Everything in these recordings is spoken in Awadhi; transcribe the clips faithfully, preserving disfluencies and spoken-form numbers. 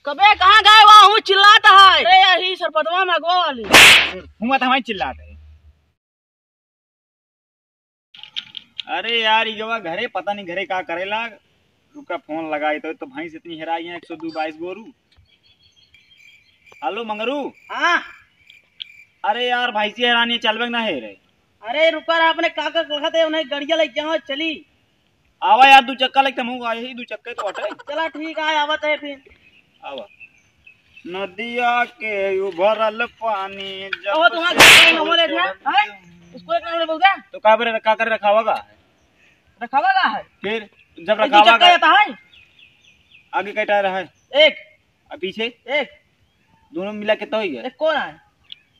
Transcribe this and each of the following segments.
कबे कहाँ गए, वहाँ हूँ चिल्लात है। अरे, यही सरपतवा में अगवा वाली। हुआ तो हमारी चिल्लात है। अरे यार, ई गवा घरे, पता नहीं घरे का करेला। रुका, फोन लगाई तो, तो भैंस इतनी हेराई है, एक सौ दो बाईस गोरू। हेलो मंगरू। हाँ। अरे यार, भैंसी हेरानी, चलबे ना है रे। अरे रुका रे, अपने काका को कहते उन्हें गड़िया लेके जाओ, चली। आवा यार, दू चक्का लेके हम यही दू चक्के तो हटे। चला ठीक है, आवत है फिर। आवा। नदिया के उभरल पानी जब ओ, तुम्हारा से घर का नंबर है क्या? हैं? इसको एक नंबर बोलता है? तो का बरे, का कर रखावा का? रखावा का है? फिर जब ये दू रखावा चक्का का रहता है? आगे का टायर है? एक। और पीछे? एक। दोनों मिला कितना हो गया? एक कौन है?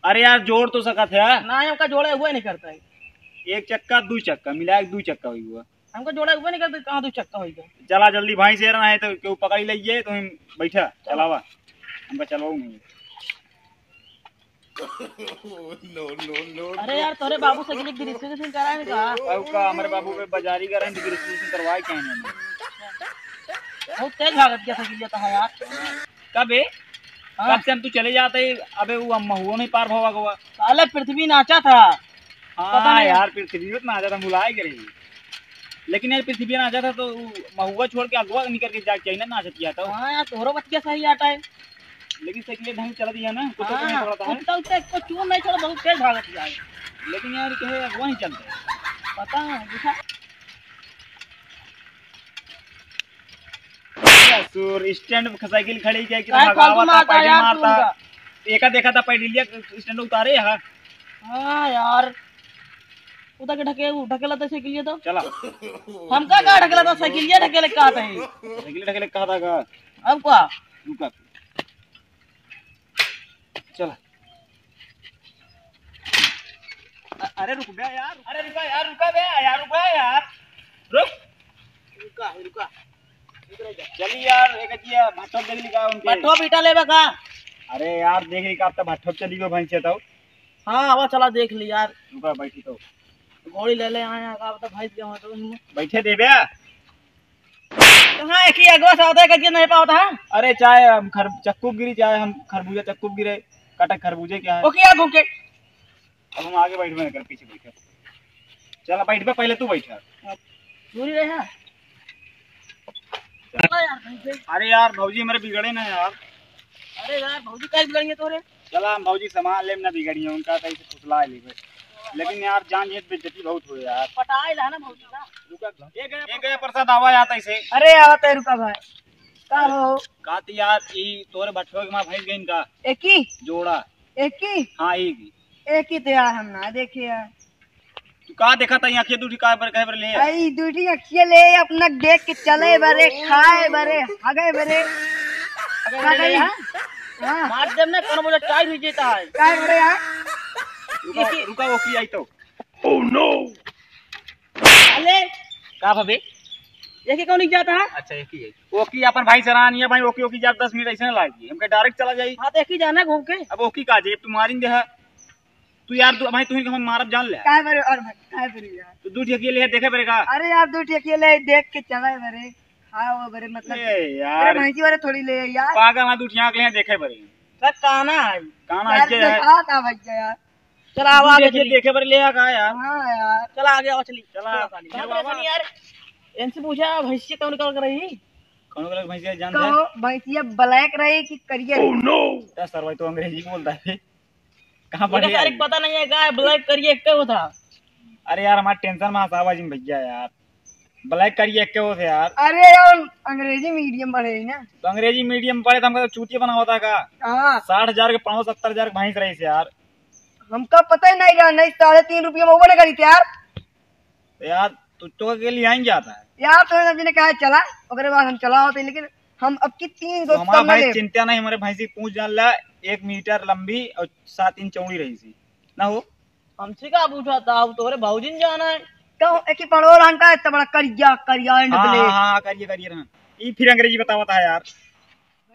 अरे यार, जोड़ तो सकत है। ना, हमका जोड़े हुए नहीं करता है। एक चक्का, दू चक्का, मिला के दू चक्का हुई हुआ। हमका जोड़े हुए नहीं करता, कहाँ दू चक्का होइगा? चला जल्दी, भाई से रहा है तो क्यों पकड़ लीजिए, तो हम बैठा, चलावा। हमका चलाऊ नहीं। No, no, no, अरे यार, तोरे बाबू से गिरी गिरी से कराए का? अब का, हमारे बाबू पे बाजारी का रहे, गिरी से करवाए क्या है? बहुत तेज भागत गया साइकिल जाता है यार। कबे? हाँ। कब से हम तू चले जाते, अबे वो हम महुआ नहीं पार भवा गवा। साले पृथ्वी नाचा था। हाँ पता नहीं। यार, पृथ्वी तो नाचा था, भुलाए गए। लेकिन यार, पृथ्वी नाचा था तो वो महुआ छोड़ के अगवा निकल के जाके चाहिए ना, नाचा किया था। हाँ यार, तोहरो बतिया सही आता है। लेकिन साइकिल ढंग से चला दिया ना, कुत्ता तो नहीं हाँ, छोड़ा था। कुत्ता उत्ता को चून नहीं छोड़ा, बहुत तेज भागत जाए। लेकिन यार, कहे अगवा नहीं चलता। पता है, देखा। ससुर, स्टैंड पे साइकिल खड़ी किया कि काहे भगावा फालतू था, मारता पैडल यार तू मारता। उनका? एका देखा था पैडलिया स्टैंड उतारे है। हाँ यार, उधर के ढके, ढकेला था साइकिलिया तो। चला। हमका का ढकेला था, साइकिलिया ढकेले का था ही। साइकिल ढकेले का था का? अब का? रुका। चला। अ-, अरे रुक बे यार, अरे रुका यार, रुका बे यार, रुका यार, रुक। रुका, रुका। चली यार, एक अजिया भट्ठो देख ली का उनके। भट्ठो पीटा लेबे का? अरे यार, देख ली का, अब तो भट्ठो चली गो भैंस तो। हाँ, आवा चला देख ली यार। रुका, बैठी तो। घोड़ी ले ले आए हैं, अब तो भैंस के हो तो। बैठे देबे। कहाँ एक ही अगवा से होता है, कहीं नहीं पावत है? अरे चाहे हम खर-, चक्कू गिरी, चाहे हम खरबूजा चक्कू गिरे, कटक खरबूजे क्या है? ओके, यार घूम के। अब हम आगे बैठ में कर पीछे बैठे। चला बैठ बे, पहले तू बैठ। दूरी रहे हैं। चला यार, कहीं से। अरे यार, भौजी हमारे बिगड़े ना यार। अरे यार, भौजी काहे बिगड़ी है तोरे? चला हम भौजी सामान लेम ना बिगड़ी है, उनका तो ऐसे फुसला लेबे। लेकिन यार, जान ये बेइज्जती बहुत हुए यार। पटाए ला ना भौजी का। रुका, ये गया, ये गया प्रसाद, आवा यार तैसे। अरे आवत है, रुका भाई। का हो? का तो यार, ई तोरे भट्ठो के माँ भैंस गई इनका। एक ही? जोड़ा। एक ही? हाँ, एक ही। एक ही तो यार हम ना देखे यार। तू का देखा था, आँखिया दूठी का बर, कहे बर ले? आई दूठी आँखिया ले अपना देख के चले बरे, खाए बरे, हगे बरे। अगर का ले कही? हाँ? हाँ। मार देम ना, कोनो बोले टाइट हो जाता है। का बरे यार? रुका, रुका, वो की आई तो। Oh no! अले! का भबे? एक ही कौन जाता है? अच्छा, एक ही है। ओकी अपन भाई सरान ये भाई, ओकी, ओकी जात दस मिनट ऐसे ना लागी। हमके डायरेक्ट चला जाई। हाँ, तो एक ही जाना घूम के। अब ओकी का जे, तू मारिन दे है। तू यार, तू भाई, तू ही हम मारब जान ले। काहे बरे और भाई, काहे बरे यार? तू दू ठेकी ले देखे बरे का? अरे यार, दू ठेकी ले देख के चला बरे। हाँ, वो बरे मतलब। ए यार। अरे भैंसी वाले थोड़ी ले यार। पागल ना, दू ठिया के ले देखे बरे। सर, काना है। काना यार, है क्या यार? देखा था भैया यार। चला, आवा, आगे देखे, चली। देखे पर ले आ का यार? हाँ यार। चला, आगे आवा, चली। चला। चला, साली। बाप रे, बाबा। सुन यार, इनसे पूछा, भैंसिया कौन निकाल कर रही? कौन कलर भैंसिया जानता है? कहो, भैंसिया ब्लैक रही कि करिया रही? Oh no! यार, सर भाई तो अंग्रेजी बोलता है। कहाँ पढ़े डायरेक्ट आई? पता नहीं है, का है, ब्लैक करिया एक होता। अरे यार, हमारे टेंशन में हंसावा जिन भैया यार। ब्लैक करिया एक होते यार। अरे यार, अंग्रेजी मीडियम पढ़े ही ना। तो अंग्रेजी मीडियम पढ़े तो हमका तो चूतिया बना होता का? हाँ। साठ हजार के पाँच, सत्तर हजार के भैंस रही से यार। हमका पता ही नहीं रहा, नहीं साढ़े तीन रुपया में वो बने करी थी यार। तो यार, तू तो के लिए आएंगे आता है। यार, तो हमने कहा चला, ओकरे बाद हम चला होते, लेकिन हम अब की तीन तो सौ हमारा कम भाई ले। चिंता नहीं, हमारे भैंसी पूंछ जान ला, एक मीटर लंबी और सात इंच चौड़ी रही सी। ना हो? हमसे का पूछा था, अब तोरे भौजी ने जाना है। तो एक ही पड़ोर हन का इतना बड़ा करिया, करिया एंड हाँ, ब्लैक। हाँ, हाँ, करिए, करिए रहन। ई फिर अंग्रेजी बतावता है यार।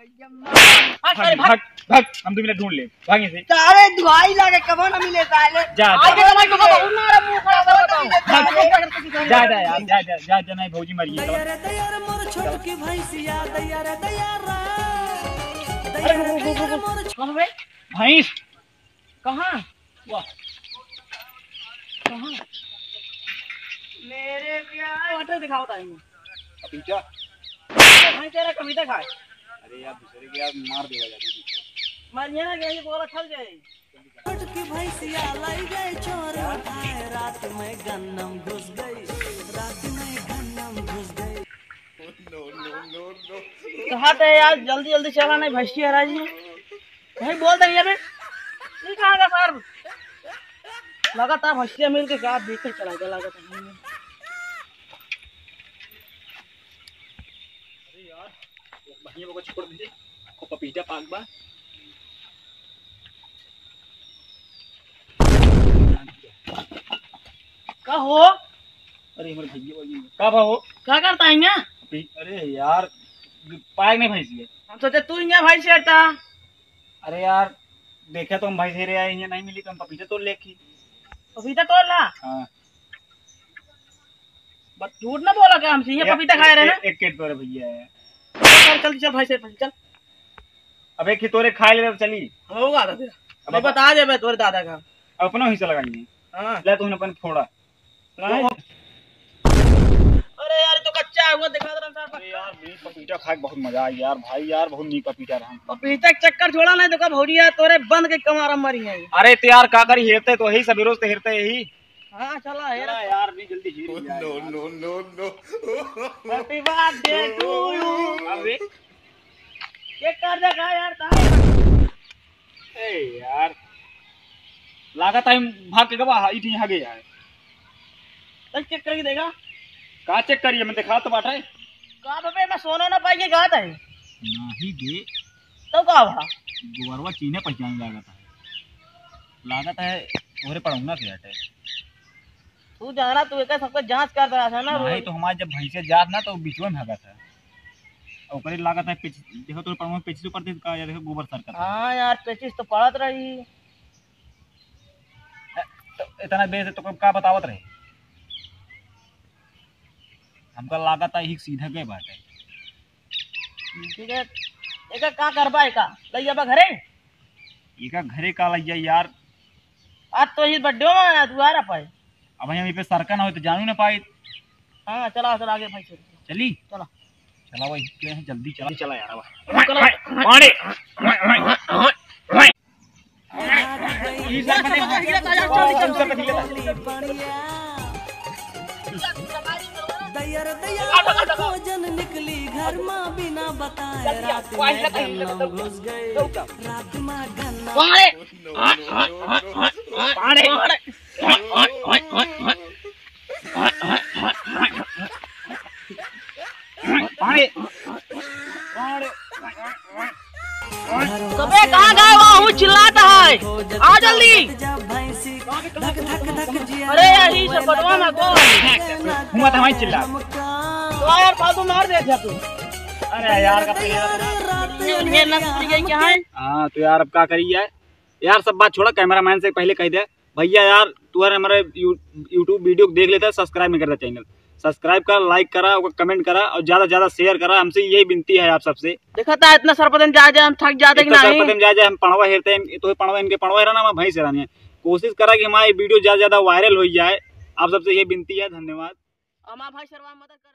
भाग, भाग, भाग, भाग, हम दो मिनट ढूंढ ले, भाग यहाँ से। अरे दुहाई लागे, कबो ना मिले साले। जा, जा। आगे तो मैं तुमको बहुत मारा, मुंह खराब कर देता हूँ। भाग, जा, जा यार, जा, जा, जा, जा, नहीं, भौजी मर गई। दैया रे दैया रे मोर छोटकी भैंसिया, दैया रे दैया रे। अरे, रुक, रुक, रुक, रुक। कौन बे? भैंस। कहाँ? वाह। कहाँ? मेरे प्यार। पपीता दिखाओ ताई। पपीता? भाई तेरा पपीता खाए। अरे यार, दूसरे के यार मार देवा यार। मारिए ना, कहीं गोला खल जाए। छोटकी भैंसिया लाई गए चोर उठाए, रात में गन्नम घुस गई, रात में गन्नम घुस गई। कहा थे यार, जल्दी जल्दी चला, नहीं भैंसिया हरा जी। कहीं बोल दे अबे। ये कहाँ का सर? लगातार भैंसिया मिल के क्या देख के चला गया लगातार। अरे यार, बढ़िया बको छोड़ दे। आपको पपीता पाक बा। का हो? अरे हमर भैया, भैया, का बा हो? का करता है यहाँ? अरे यार, पाए नहीं भैंसिया। हम सोचे तू यहाँ भैंसिया था। अरे यार, देखे तो हम भैंसिया रे आए, यहाँ नहीं मिली तो हम पपीता तोड़ लेके। पपीता तोड़ ला? हाँ। बस झूठ ना बोला क्या हमसे, ये ये पपीता खाए रहे ना? एक, एक केट पर भैया है। चल, चल, चल, भैंसिया, चल। अबे कि तोरे खाए ले चली। होगा तो फिर। अब मैं बता दे बे तोरे दादा का। अपना हिस्सा लगाइए। हाँ। ले तूने अपन फोड़ा। नहीं। अरे यार, तो कच्चा है, वो दिखा दे रहा हूँ साहब। अरे यार, नीक पपीता खाए के बहुत मजा आई यार, भाई यार, बहुत नीक पपीता रहा। पपीता के चक्कर छोड़ा, नहीं तो कब हो रही है, तोरे बंद के कमारा मरी है। अरे तो यार, का करी, हेरते तो यही सब, रोज तो हेरते यही। हाँ, चला, हेरा। चला यार, नहीं जल्दी हेर लिया यार। No, no, no, no। Happy birthday to you। अबे। ये कर दे का यार, तारे। ए यार, लागत है भाग के गवा, इठी हगे यार। चल check करके देखा। का check करिए, मैं देखा तो बाटे। का बे, मैं सोना ना पाई के गात है। नाही बे। तो का भा? गोबरवा चीन्हे पहचान लागत है। लागत है तोहरे पड़ौना से हटे। तू जाना, तू एकर सबके जांच करत रहा है ना नहीं रोज। तो हमारे जब भैंसे जात ना तो बीचवे में हगत है। ओकरे लागत है पिछ-, देखो तो पड़वा पेचिस ऊपर देख का, या देखो गोबर सरकत है। हाँ यार, पेचिस तो पड़त रही। ए, तो इतना देर से तो का बतावत रहे? हमका लागत है ही सीधा गए बाटे। ठीक है, एका का करबा, एका लइ जाबा घरे? एका घरे का लइ जाई यार? आज तो ही birthday में दुआरा पाए। अब हम इपे सरका ना होई तो जानू ना पाई। हाँ, चला, चला आगे भाई, चल। चली? चला। चला भाई, क्या है, जल्दी चला, चला यार, अब। चला। पानी। ई सब बने, ई सब बने। दैया रे दैया, खोजन निकली घर मा बिना बताए, रात में गन्ना घुस गए, रात में गन्ना। पानी। अबे कहाँ गए वहाँ, हूँ चिल्लाता है, आ जल्दी। अरे यही से पटवा में को। हुआ था वहीं चिल्ला। तो यार फालतू मार दे तू। अरे यार का ये ढेर ना टूट गई क्या है? हाँ तो यार अब का करी यार, यार सब बात छोड़ा, cameraman से पहले कह दे भैया यार, तू यार हमारे यू-, YouTube video को देख लेता है, subscribe नहीं करता channel, subscribe कर, like करा और comment करा और ज्यादा से ज्यादा share करा, हमसे यही विनती है आप सबसे। देखा था इतना सरपतन जाए जाए हम थक जाते कि इतना नहीं? सरपतन जाए जाए हम पड़वा हेरते हैं, तो पड़वा इनके पड़वा हेरा ना, हम भैंस हेरानी है। कोशिश करा कि हमारी video ज्यादा से ज्यादा viral हो जाए, आप सबसे ये विनती है, धन्यवाद। हमारा भाई सरवा मदद कर।